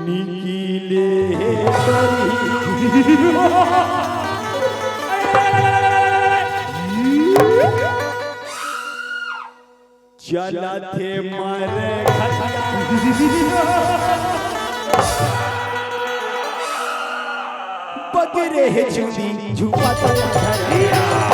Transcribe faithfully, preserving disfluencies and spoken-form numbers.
निकिले करी। चलत हे मर घटिया। बगरे हे चुनी झुमत घटिया।